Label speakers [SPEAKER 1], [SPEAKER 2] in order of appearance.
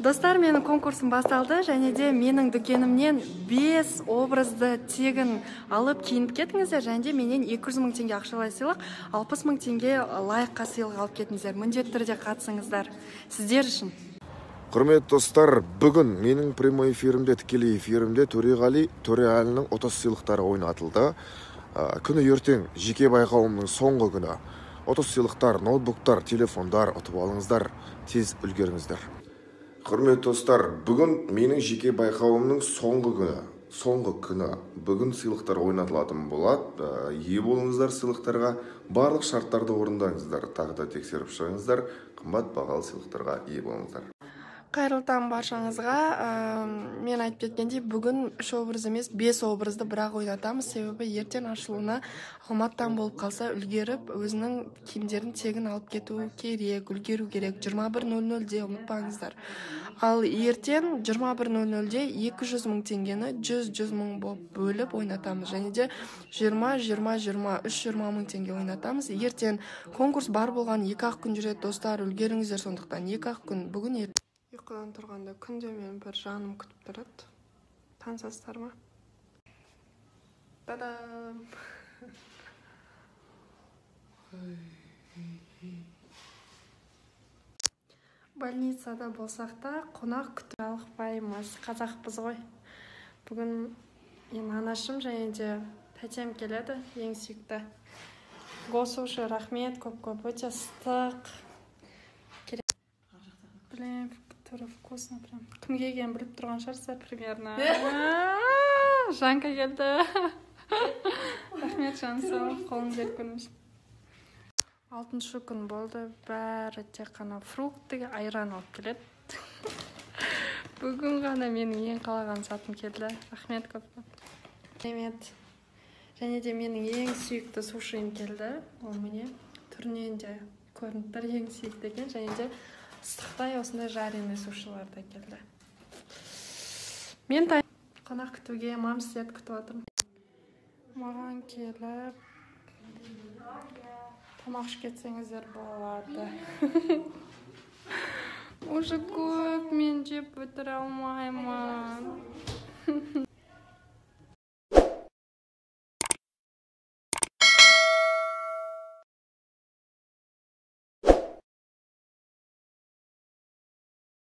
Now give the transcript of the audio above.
[SPEAKER 1] Достар, менің конкурсым басталды, және де менің дүкенімнен 5 образды тегін алып киініп кетіңіздер, және де менен 200 мың теңге ақшалай сыйлық, 60 мың теңге лайыққа сыйлық алып кетіңіздер. Міндетті түрде қатысыңыздар. Сіздер үшін.
[SPEAKER 2] Құрметті достар, бүгін менің прямой эфирімде, тікелей эфирімде Төреғали Төреәлінің ұтыс сыйлықтары ойнатылды. Күні ертең жеке байқауымның соңғы күні. Ұтыс сыйлықтар, ноутбуктар, телефондар ұтып алыңыздар, тез үлгеріңіздер. Құрметті достар, бүгін менің жеке байқауымның соңғы күні. Соңғы күні. Бүгін сыйлықтар ойнатылатын болады. Ие болыңыздар сыйлықтарға. Барлық шарттарды орындаңыздар. Тағы да тексеріп шығыңыздар. Қымбат бағалы сыйлықтарға ие болыңыздар.
[SPEAKER 1] Қайырлы таң баршаңызға. Мен айтып кеткендей, бүгін 3 образ емес, 5 образды бірақ ойнатамыз. Себебі ертең ашылуына Алматыдан болып қалса, үлгеріп, өзінің киімдерін тегін алып кету керек, үлгеру керек. 21:00-де ұмытпаңыздар. Ал ертең 21:00-де 200 мың теңгені 100-100 мың болып бөліп ойнатамыз. Және де 20, 20, 20, 3 20 мың теңге ойнатамыз. Ертең конкурс бар болған 2-ақ күн жүреді, достар, үлгеріңіздер, сондықтан 2-ақ күн, бүгін ертең. Ұйқыдан тұрғанда күнде мен бір жаным күтіп тұрады. Танысасыздар ма? Та-дам! Больницада болсақ та қонақ күтіп алықпаймыз. Қазақпыз ғой. Бүгін мен анашым және де тәтем келеді, ең сүйікті. Госуши, рахмет, көп-көп, өте ыстық. Блин, түрі вкусно прям. Кімге екенін біліп тұрған шығарсыздар примерно. Жанка келді. Рахмет, жаным, сау, қолың беріп көрмеш. 6-шы күн болды, бәрі тек қана фрукты, айран алып келеді. Бүгін ғана менің ең қалаған затым келді. Рахмет көп көп. Рахмет. Және де менің ең сүйікті сушиім келді. Ол міне түрінен де көрініп тұр, ең сүйікті екен. Және де ыстықтай осындай жареный сушилар да келді. Мен қонақ күтуге мам сіздерді күтіп отырмын. Маған келіп тамақ ішіп кетсеңіздер болады. Уже көп, мен жеп бітіре алмаймын.